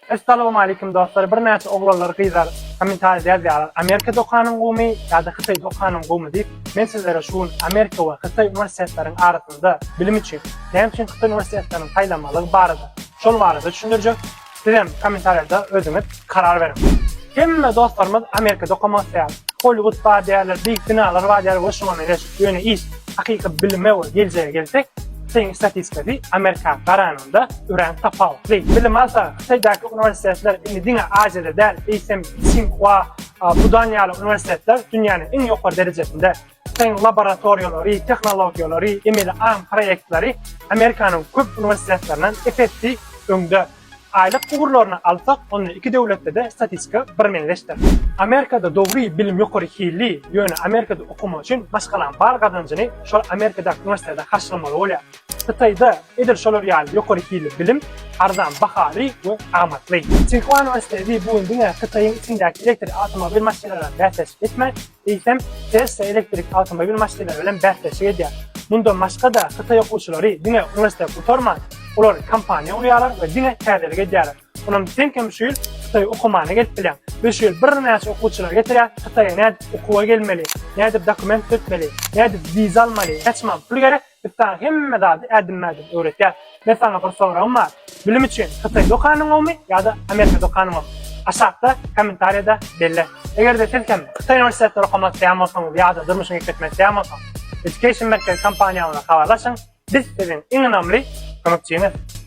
Essalawmaleýkim dostlar birnäçe oglanlar gyzlar kommentariýada ýazýarlar Amerikada okanyň gowumy ýa-da Hytaýda okanyň gowumy diýip men sizlere şu gün Amerika we Hytaý uniwersitetleriň arasynda bilim üçin näme üçin Hytaý uniwersitetlerini saýlamalygy barada şol barada düşündirjek sizem kommentariýada özüňiz karar beriň. Hemme dostlarymyz Amerikada okamak isleýär. Hollywood bar diýýärler, beýik binalar bar diýýärler we şuňa meňzeş. Ýöne iş hakyky bilime we geljege gelsek, Hytaýyň statistikasy Amerika garanyňda örän tapawutly. Bilim alsa, Hytaýdaky uniwersitetler indi diňe Aziýada däl, eýsem Tsinghua, Fudan ýaly uniwersitetler dünýäniň iň ýokary derejesinde. Hytaýyň laboratoriýalary, tehnologiýalary, emeli aň proýektleri Amerikanyň köp uniwersitetlerinden ep-esli öňde. Aýlyk ugurlaryny alsak, onda iki döwletde-de statistika birmeňzeşdir. Amerikada dogry bilim ýokary hilli, ýöne Amerikada okamak üçin maşgalaň bar gazanjyny şol Amerikadaky uniwersitete harçlamaly bolýar. Hytaýda edil şolar ýaly ýokary hilli bilim arzan bahaly we amatly. Tsinghua uniwersiteti bu gün diňe Hytaýyň içindäki elektrik awtomobil maşynlary bilen bäsleşik etmän, eýsem Tesla elektrik awtomobil maşynlary bilen bäsleşik edýär. Mundan başga-da hytaý okuwçylary diňe uniwersitet gutarman, olar kompaniýa gurýarlar we diňe täzelik edýärler. Onam sen hem şu ýyl Hytaýa okamana gelip bilýäň. Biz şu ýyl birnäçe okuwçylary getirýäs, Hytaýa nädip okuwa gelmeli, nädip dokument düzetmeli, nädip wiza almaly, näçe manat pul gerek, Biz saňa hemme zady ädimme-ädim öwretýäs. Men saňa bir soragym bar. Bilim üçin Hytaý dokanyň gowumy ýa-da Amerika dokanyň gowumy? Aşakda kommentariýada belle. Eger-de siz hem Hytaý uniwersitetinde okamak isleýän bolsaňyz ýa-da durmuşyňy üýtgetmek isleýän bolsaňyz, Education Merkezi kompaniýamyza habarlaşyň, biz siziň iň ynamly kömekçiňiz.